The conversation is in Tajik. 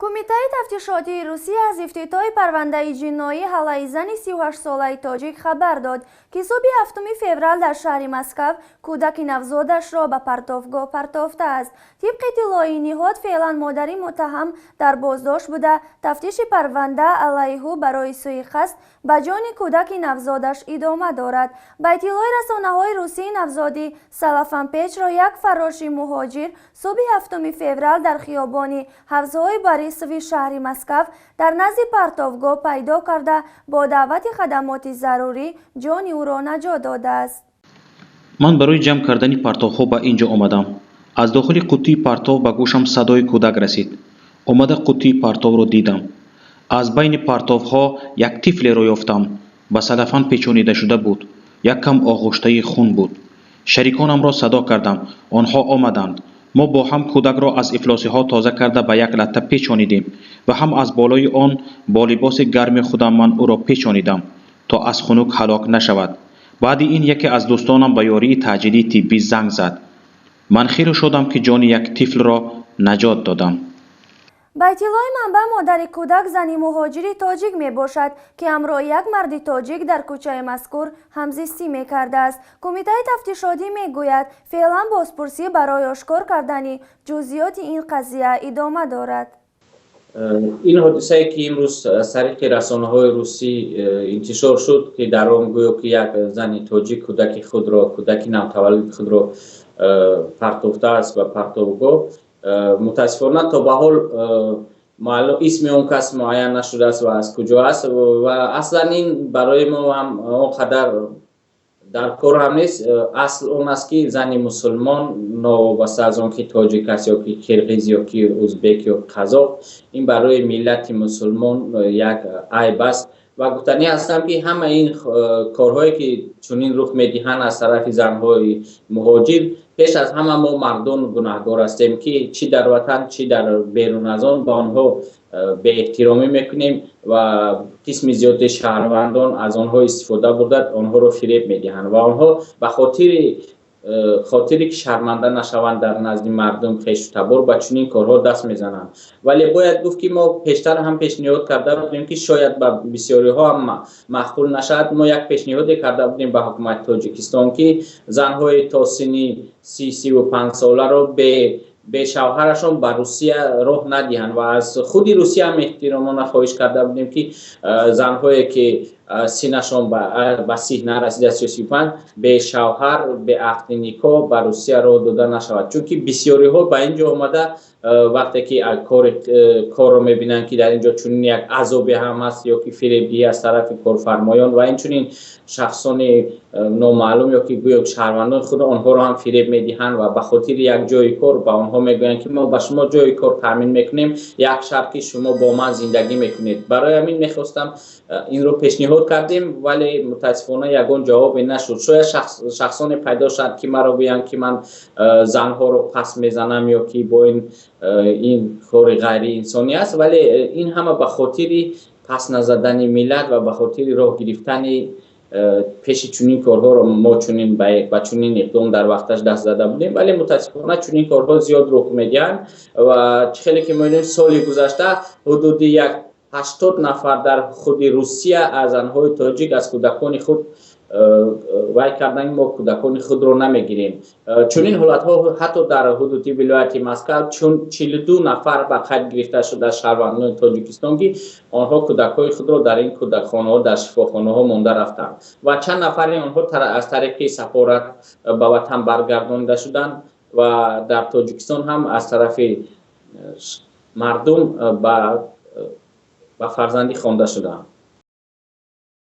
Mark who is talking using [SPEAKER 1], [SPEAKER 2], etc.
[SPEAKER 1] Кумитаи тафтишотии Русия аз ифтитоҳи парвандаи ҷиноӣ ҳалайи зани 38-солаи тоҷик хабар дод, ки субҳи 7 феврал дар шаҳри Москав кӯдаки навзодашро ба партовгоҳ партофтааст. Тибқи иттилои ниҳод, феълан модари муттаҳам дар боздошт буда, тафтиши парванда алайҳи ӯ барои суиқасд ба ҷони кӯдаки навзодаш идома дорад. Ба иттилои расонаҳои русӣ, навзоди салафанпечро як фарроши муҳоҷир субҳи 7 феврал дар хиёбони Ҳавзҳои Борисови шаҳри Москав дар назди партовгоҳ пайдо карда, бо даъвати хадамоти зарурӣ ҷони ӯро наҷот додааст.
[SPEAKER 2] Ман барои ҷамъ кардани партовҳо ба ин ҷо омадам. Аз дохили қуттии партов ба гӯшам садои кӯдак расид. Омада, қуттии партовро дидам. Аз байни партовҳо як тифлеро ёфтам, ба салафан печонидашуда буд, як кам оғуштаи хун буд. Шариконамро садо кардам, онҳо омаданд. Мо бо ҳам кӯдакро аз ифлосиҳо тоза карда, ба як латта печонидем ва ҳам аз болои он бо либоси гарми худам ман ӯро печонидам, то аз хунук ҳалок нашавад. Баъди ин яке аз дӯстонам ба ёрии таъҷилии тиббӣ занг зад. Ман хеле шодам, ки ҷони як тифлро наҷот додам.
[SPEAKER 1] Ба иттилои манбаъ, модари кӯдак зани муҳоҷири тоҷик мебошад, ки ҳамроҳи як марди тоҷик дар кӯчаи мазкур ҳамзистӣ мекардааст. Кумитаи тафтишотӣ мегӯяд, феълан бозпурсӣ барои ошкор кардани ҷузъиёти ин қазия идома дорад.
[SPEAKER 3] Ин ҳодисае, ки имрӯз аз тариқи расонаҳои русӣ интишор шуд, ки дар он гӯё ки як зани тоҷик кӯдаки худро, кӯдаки навтаваллуди худро партофтааст ба партовгоҳ, мутаассифона, то ба ҳол маълум исми он кас муайян нашудааст ва аз куҷо аст. Ва аслан ин барои мо ҳам он қадар дар кор ҳам нест. Асл он аст, ки зани мусулмон, новобаста аз он ки тоҷик аст ё ки қирғиз, ё ки узбек, ё қазоқ, ин барои миллати мусулмон як айб аст. Ва гуфтанӣ ҳастам, ки ҳама ин корҳое, ки чунин рух медиҳанд аз тарафи занҳои муҳоҷир, пеш аз ҳама мо мардон гунаҳгор ҳастем, ки чӣ дар ватан, чӣ дар берун аз он ба онҳо беэҳтиромӣ мекунем ва қисми зиёди шаҳрвандон аз онҳо истифода бурда, онҳоро фиреб медиҳанд ва онҳо ба хотире ки шарманда нашаванд дар назди мардум, хешу табор, ба чунин корҳо даст мезананд. Вале бояд гуфт, ки мо пештар ҳам пешниҳод карда будем, ки шояд ба бисёриҳо ҳам маъқул нашавад. Мо як пешниҳоде карда будем ба ҳукумати Тоҷикистон, ки занҳои то синни 30-35 соларо бешавҳарашон ба Русия роҳ надиҳанд. Ва аз худи Русия ҳам эҳтиромона хоҳиш карда будем, ки занҳое, ки синашон ба 30 нарасидааст ё 35, бешавҳар, бе ақди никоҳ ба Русия роҳ дода нашавад, чунки бисёриҳо ба ин ҷо омада, вақте ки корро мебинанд, ки дар ин ҷо чунин як азобе ҳам аст ё ки фиребдиҳӣ аз тарафи корфармоён ва инчунин шахсони номаълум ё ки гӯё шаҳрвандони худ, онҳоро ҳам фиреб медиҳанд ва ба хотири як ҷои кор ба онҳо мегӯянд, ки мо ба шумо ҷои кор таъмин мекунем, як шарт, ки шумо бо ман зиндагӣ мекунед. Барои ҳамин мехостам, инро пешниҳод кардем, вале мутаассифона ягон ҷавобе нашуд. Шояд шахсоне пайдо шаванд, ки маро гӯянд, ки ман занҳоро пас мезанам ё ки бо ин кори ғайриинсонӣ аст, вале ин ҳама ба хотири пас назадани миллат ва ба хотири роҳ гирифтани пеши чунин корҳоро мо чунин ба чунин иқдом дар вақташ даст зада будем. Вале мутаассифона, чунин корҳо зиёд рух медиҳанд ва чӣ хеле ки мо медонем, соли гузашта ҳудуди як 80 нафар дар худи Русия аз занҳои тоҷик аз кӯдакони худ вай кардан, мо кӯдакони худро намегирем. Чунин ҳолатҳо ҳатто дар ҳудуди вилояти Москав чун 42 нафар ба қайд гирифта шуда, шаҳрвандони Тоҷикистон, ки онҳо кӯдакҳои худро дар ин кӯдакхонаҳо, дар шифохонаҳо монда рафтанд ва чанд нафари онҳо аз тариқи сафорат ба ватан баргардонида шуданд ва дар Тоҷикистон ҳам аз тарафи мардум ба фарзандӣ хонда шуданд.